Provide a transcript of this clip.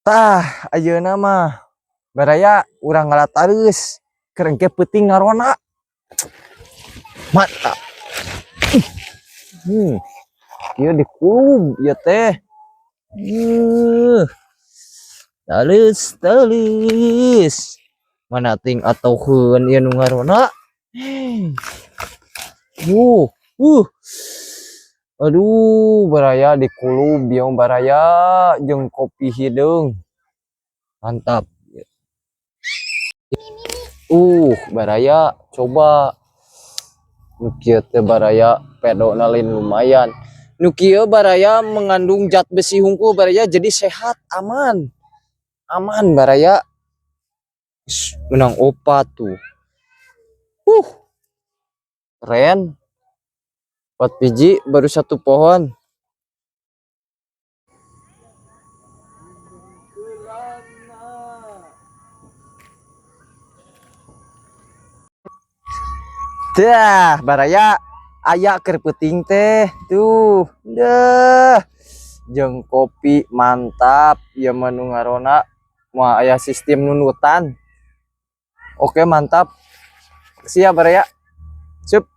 Tah, ayeuna mah baraya urang ngala tareus keur engke peuting ngaronda. Mantap. Ieu dikulub ieu teh. Taleus taleus. Mana ting atoheun ieu nu ngaronda. Uh. Aduh, baraya dikulub ieu baraya jeung kopi hideung. Mantap. Baraya coba. Nu kieu teh baraya pedona lain lumayan. Nu kieu baraya mengandung zat besi hungkul baraya, jadi sehat, aman. Aman baraya. Menang opat tuh. Keren. 4 biji baru satu pohon. Dah, baraya aya keur peuting teh. Tuh, dah. Jeung kopi mantap ieu mah nu ngaronda. Moal aya sistem nundutan. Oke, mantap. Siap baraya. Sip.